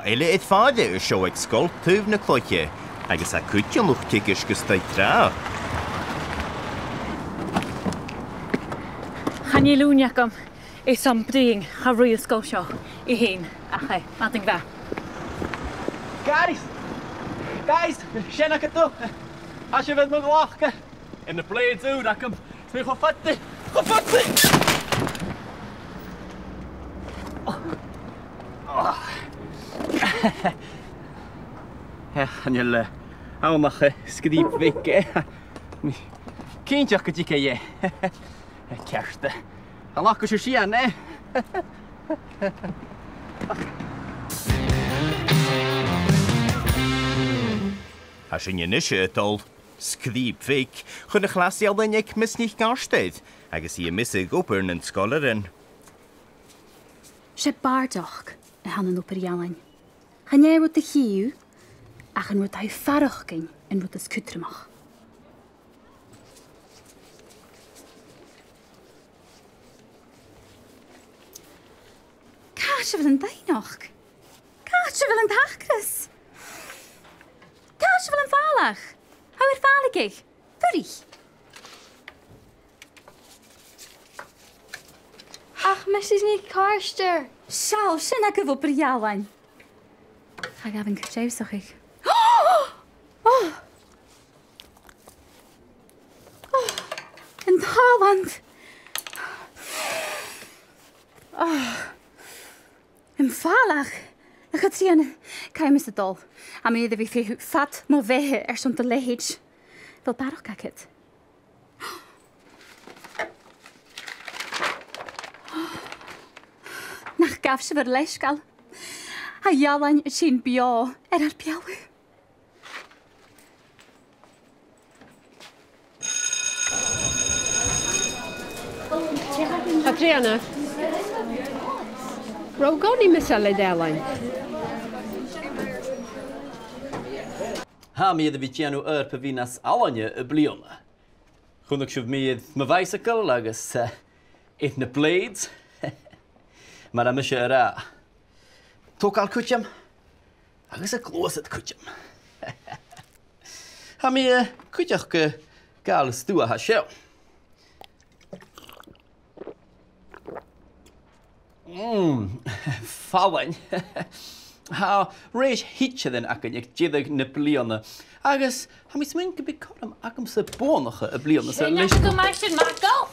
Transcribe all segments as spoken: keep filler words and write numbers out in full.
eile air fàire air seo aig Sgoil Taobh na Cloiche, agus tha cuid de luchd-teagaisg a-staigh tràth. Chan eil ùine agam airson bruidhinn, cha robh an sgoil seo i fhèin ach, eh, madainn mhath. Guys! Guys! Sin agad e! Tha sibh air mo ghlacadh! Air na blades ùra agam, 's mi cho fada, cho fada! Eh, chan eil, eh, ann ach, eh, sgrìob bheag, eh. Cinnteach gun tig e dheth. Ceart. An glacadh sibh sìon, eh? Tha sinn a-nis a' dol sgrìob bheag chun a' chlas ealain aig Miss NicArtair, agus i am measg obair nan sgoilearan. 'S e bàrdachd a th' ann an obair-ealain. Chan e an rud a chì thu, ach an rud a tha thu a' faireachdainn an rud as cudromaiche. Càit a bheil an doimhneachd? Càit a bheil an t-acras? Càit a bheil am fàileadh? Tha thu air fàileadh. Fuirich. Ach, Missus NicArtair. Seall, sin agaibh obair-ealain. Cha ghabh an cuid aibhseachaidh. Oh! Oh! An tàlant! Oh! Am fàileadh! A Chatrìona, caidh mise a dhol. Tha mi air a bhith a' feitheamh fad mo bheatha airson do leithid. A bheil barrachd agad? Nach gabh sibh ur leisgeul? Tha ealain a' tighinn beò air ar beulaibh. Catrìona, an robh thu an-còmhnaidh measail air ealain? Tha mi air a bhith a' dèanamh oidhirp a bhith nas ealaine am-bliadhna. Chunnaic sibh mi air mo bhaidhsagal agus, eh, air na blades. Mar a tha mise ag ràdh, togail cuideam agus a' gluasad cuideam. Tha mi, eh, cuideachd, eh, a' gabhail stuth a tha seo. Mm, fallain. Tha rèis thidsearan againn aig deireadh na bliadhna, agus tha mi a' smaoineachadh gum bi cothrom agamsa buannachadh am-bliadhna-sa leis... Sin agad thu mar sin, Michael.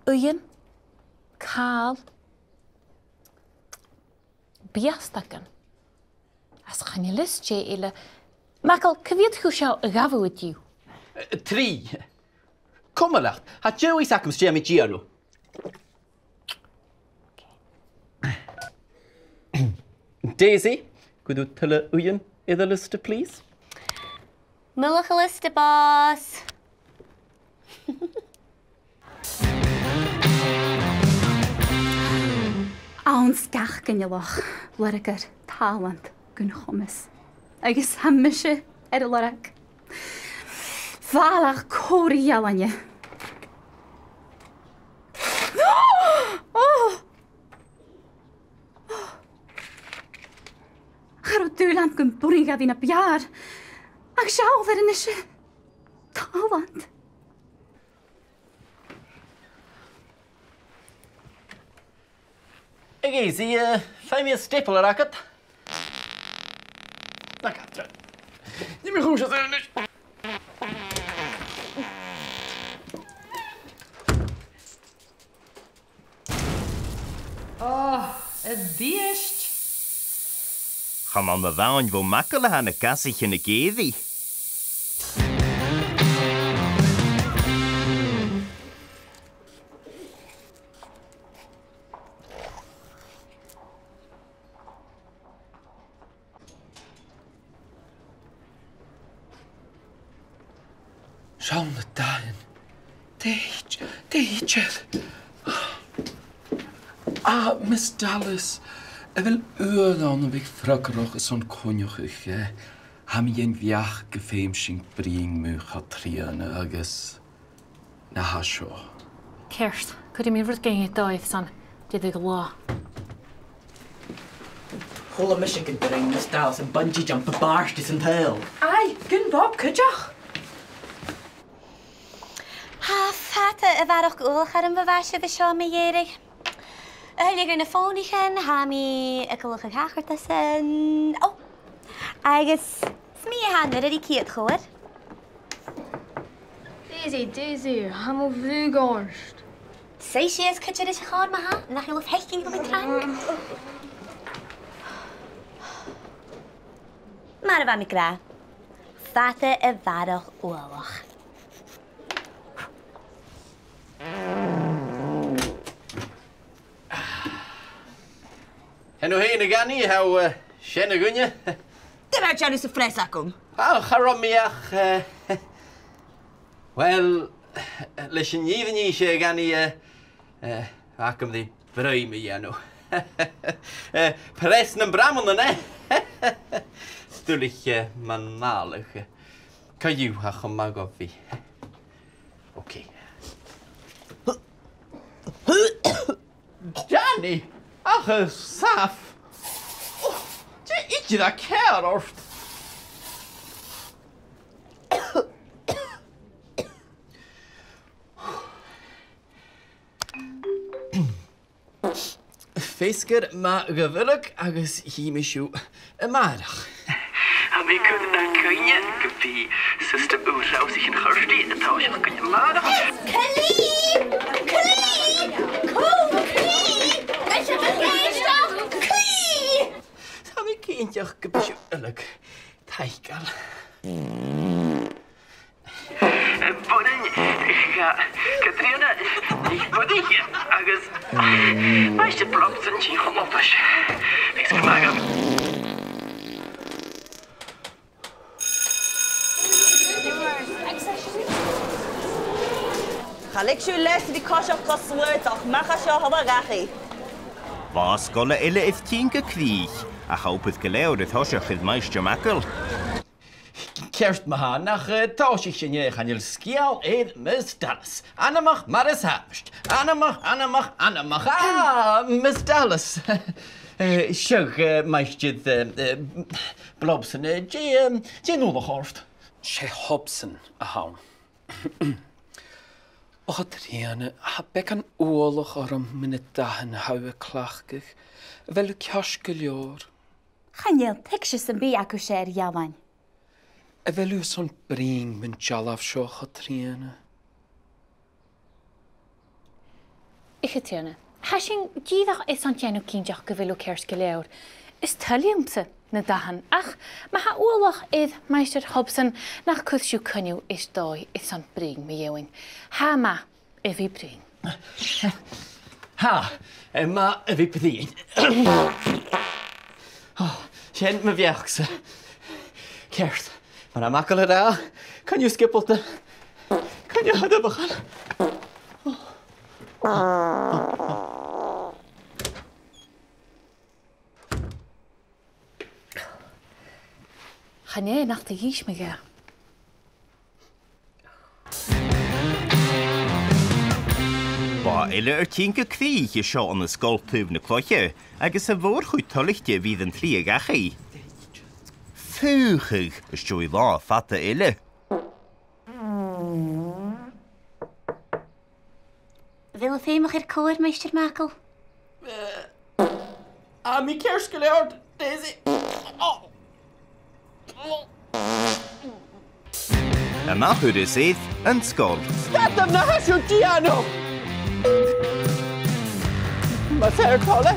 Uighean, càl, biastagan. Is chan eil fhios dè eile. Michael, cia mheud dhiubh seo a ghabh thu an-diugh? Eh, trì. Coma leat, tha deagh fhios agam 's dè tha mi a' dèanamh. Daisy, cuir thu tuilleadh uighean air an liosta, please. Mullach an liosta, boss. Anns gach ginealach, lorgar tàlant gun chomas. Agus tha mise air an lorg fàileadh còmhraidh ealain. Oh! Cha robh dùil agam gum b' urrainn dha bhith na b' fheàrr. Ach seall air a-nis. Tàlant. A Dhaisy, eh, feumaidh mi an stapler agad. Na gabh. Nì mi a' chùis às a-nis. Ò, a-rithist. Chan ann a-mhàin bho Michael a tha na gasaichean ag èirigh. Seall na dathan. Dè th', dè th' ann? Ah, Miss Dallas, a bheil uair ann a bhiodh freagarrach airson coinneachadh, eh? Tha mi den bheachd gum feum sinn bruidhinn mu Chatrìona agus na tha seo. Ceart, cuiridh mi rud gèine dha iadsan deireadh latha. Chuala mise gun do rinn Miss Dallas am bungee jump a b' àirde san t-saoghal. Aye, gun robh cuideachd. Tha fada a bharrachd uallach orm a bhith a' seinn mu dheireadh. A thuilleadh air na fònaichean, tha mi a' cleachdadh tachartasan. Ò, agus 's mi a tha an-uiridh a' chiad chòmhradh. Daisy, Daisy, tha mo bhrù goirt. Suidh sìos, cuide ris a' chòmhradh ma-thà, nach eil thu a' faicinn gu bheil mi trang? Mar a bha mi ag ràdh, fada a bharrachd uallach. Chan eil thu fhèin a' dèanamh, tha, eh, sin a' ghoinne. Dè tha thu a' dèanamh sa phreas agam? Ah, cha robh mi ach, eh, well, leis an fhìrinn a dhèanamh, eh, eh, agam ri brèim a dhèanamh. Eh, preas nam bramannan, eh? 'S duilich, eh, mun mhàileach, eh. Cò dhiubh a tha cho math gu bhith? Okay. Danny! Ach, eh, saf! Oh, dè idir tha ceàrr ort? Feasgar math gu bhith agus chì mi sibh a-màireach. Tha mi a' cur na cuimhne gum bi system ùr Shamhsaidh an Chorsaidh a' tòiseachadh a-màireach. Clì! Clì! Cò, clì! Bidh sibh ag èisteachd? Clì! Tha mi cinnteach gum bi sibh uilig taiceil. Boireann, Ca-, Catrìona, NicBodaich agus Maighstir Blobson, tha e cho mòr. Thanks gu math. Cha leig sibh leas a bhith a' coiseachd cho slaodach, mach à seo a h-uile duine. Bha sgoil eile air tighinn gu crìch, ach obair gu leòr air thoiseach air Maighstir MacColl. Ceart ma-thà, nach, eh, tòisich sinn, eh, chan eil sgeul air Miss Dallas. Anmoch mar as àbhaist. Anmoch, anmoch, anmoch. Ah, Miss Dallas. Eh, seadh, eh, Maighstir, eh, eh, Blobson, eh, dè, eh, dè an uallach ort? 'S e Hobson a th' ann. Ò, a Chatrìona, tha beagan uallach orm mu na dathan a tha thu a' cleachdadh. A bheil thu ceart gu leòr? Chan eil tuigse sam bith agaibhse air dealbhan. A bheil thu airson bruidhinn mun dealbh seo, a Chatrìona? A Chatrìona, tha sinn dìreach airson dèanamh cinnteach gu bheil thu ceart gu leòr. Is toil leamsa na dathan, ach ma tha uallach air Maighstir Hobson, nach cuir sibh coinneamh air dòigh airson bruidhinn mu dheidhinn. Tha e math a bhith a' bruidhinn. Tha e math a bhith a' bruidhinn. Ò, sin mo bheachd-sa. Ceart, mar a tha MacColl ag ràdh, coinneamh sgiobalta, coinneamh a tha dubhachan. Chan e nach do dh'inns mi dha. Bha eile air tighinn gu crìch an seo ann an sgoil taobh na cloiche, agus a' mhòr-chuid toilichte a bhith air an t-slighe dhachaigh. Faochadh às dèidh latha fada eile. A bheil thu feumach air cobhair, Maighstir MacColl? Eh, tha mi ceart gu leòr, Daisy. An ath thuras air an sgoil. Stad, na tha sibh a' dèanamh! Mas e ur toil e.